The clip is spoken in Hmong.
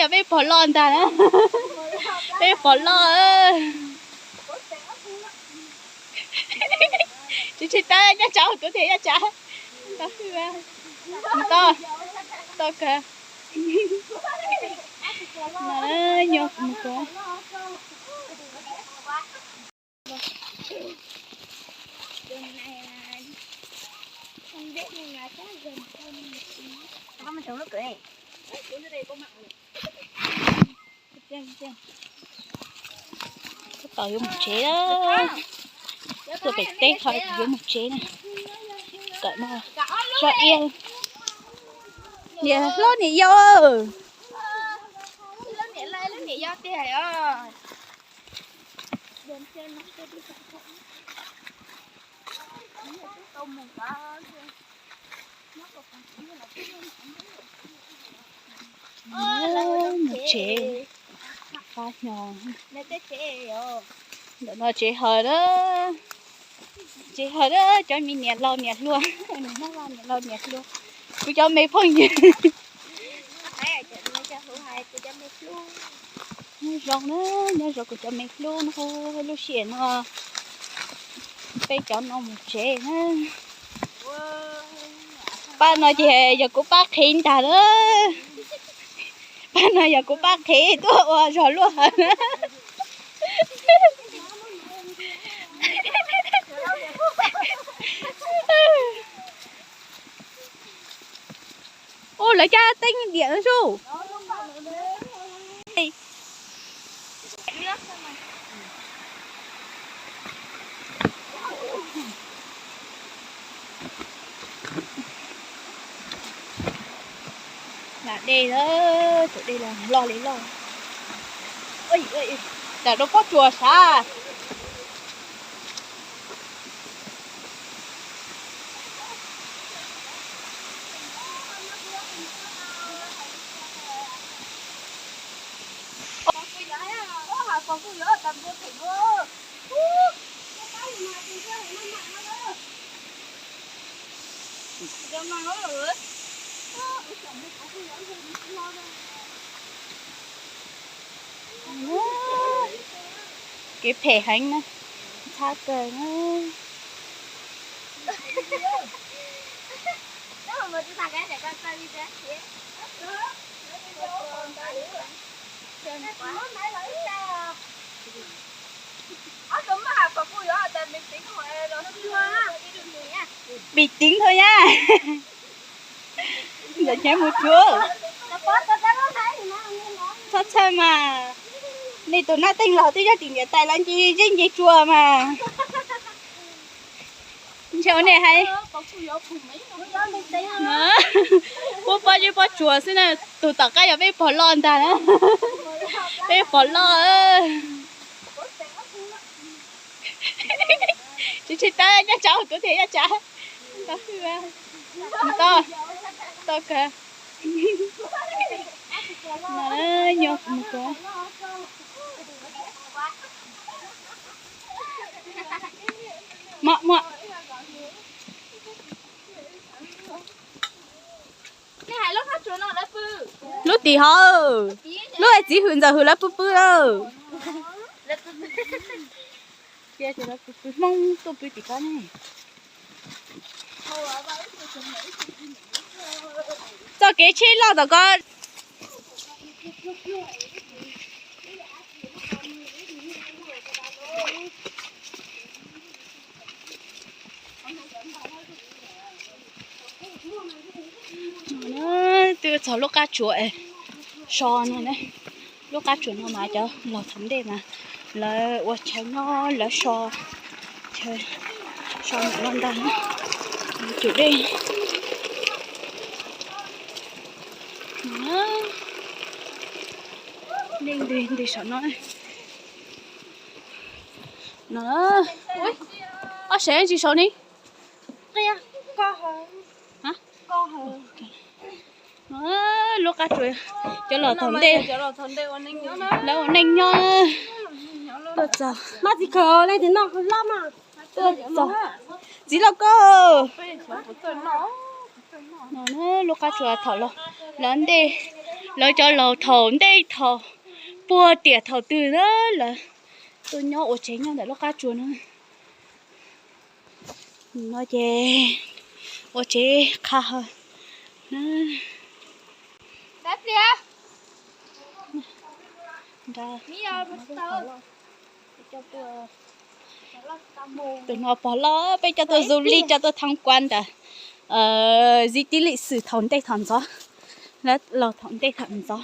Yog peb pog loj ntag na. Peb pog loj. Tsis tsis tau nyob tsam kuv tias nyob tsam. Tau, tau kawg. Nyob mus kuv. Tab tom yuav mus tsev lawm. Tuaj pem teb qhov yuav mus tsev na. Kawm no zoj iab. Niam hlob niam yau. Mus tsev, qab nyo. Ntawm no tsev hawm na. Tsev hawm na, cov me niam laus niam hluas, niam hlob laus niam hluas, kuv cov me phooj ywg. Nyob zoo na, nyob zoo kuv cov me hlub na, lub sij hawm no peb cov no mus tsev na. Pab no ces yog kuv pab qhev ntag na. Pab no yog kuv pab qhev tuaj ua zog luaj hawm na. Ua lawv caj teeb diam no su. Lam dej lawm, tus dej los loj li loj. Tam rau pob tsuas sav. Kev phem heev na, ntxhab kawg na. Pim tiv tho nyab. Ntawm nyav mus tsuav. Txhob txhawj mas, nej tus nab teej los twb yog tim niam tais lawv nce zeb nce tsua mas. Ntshe ua nej hais, puab pob zeb pob tsuas xwb na, tus tom qab yog peb pog loj ntag na. Peb pog loj. Tsis tsis tau nyob tsam kuv tias nyob tsam. Tau, tau kawg. Nyob mus kuv. Muaj, muaj. Lub tim hov, lub txiv hwm ntxawm hwm lawv pw pw lawm. Hmoob tuaj pw tim ko ne. Txoj kev tsheb loj tom ko. Twb txog lub qab tsuas so no ne. Lub qab tsuas no mas cov laus tom ntej mas lawv ua chaw nyob lawv so, chaw so nyuam no ntag. Cus dej. Dej ntws ntws saum no. No, ob sab tsis saud ne. Lub qab tsuas, cov laus tom ntej lawv ua neej nyob. Tuaj txog, tuaj txog, txiv loj koj. No lub qab tsuas thaum los lawv ntej, Lawv cov laus thaum ntej thaum puag tiam thaum twg na lawv tuaj nyob ua tsev nyob ntawm lub qab tsuas no. No ces ua tsev qha hawm. Tus no pog loj peb coj tuaj du li coj tuaj tham quan ntawm di tib lim xwm thaum ntej thaum ntxov, lawv laus thaum ntej thaum ntxov.